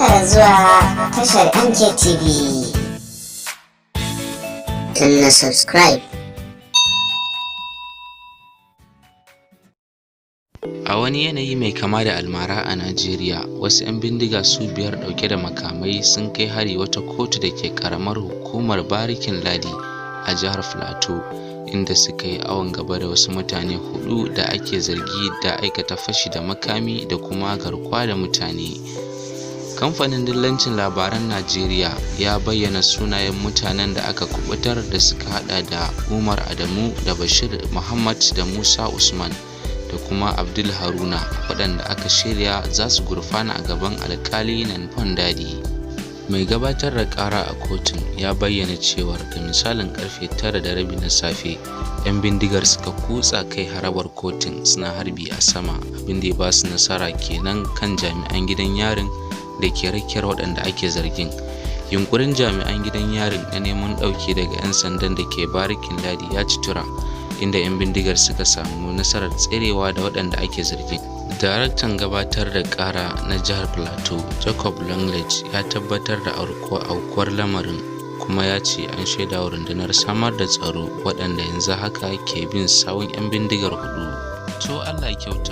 Barka da zuwa tashar MKTV. Danna subscribe. A wani yanayi mai kama da almara a Najeriya, wasu 'yan bindiga su biyar ɗauke da makamai sun kai hari wata kotu da ke ƙaramar hukumar Barikin Ladi a jihar Filato, inda suka yi awon gaba da wasu mutane huɗu da ake zargi da aikata fashi da makami da kuma garkuwa da mutane. Kamfanin dillancin labaran Najeriya ya bayyana sunayen mutanen da aka kuɓutar da suka haɗa da Umar Adamu da Bashir Muhammad da Musa Usman da kuma Abdul Haruna, waɗanda aka shirya za su gurfana a gaban alƙali Nanfon Dadi. Mai gabatar da ƙara a kotun ya bayyana cewar da misalin ƙarfe 9:30 na safe, 'yan bindigar suka kutsa kai harabar kotun suna harbi a sama, abin da ya ba su nasara kenan kan jami'an gidan yarin da ke rakiyar waɗanda ake zargin. Yunƙurin jami'an gidan yarin na neman ɗauki daga 'yan sandan da ke Barikin Ladi ya ci tura, inda 'yan bindigar suka samu nasarar tserewa da waɗanda ake zargin. Daraktan gabatar da ƙara na jihar Plateau, Jacob Longley, ya tabbatar da aukuwar lamarin kuma ya ce an shaidawa rundunar samar da tsaro, waɗanda yanzu haka ke bin sawun 'yan bindigar huɗu. To Allah ya kyauta.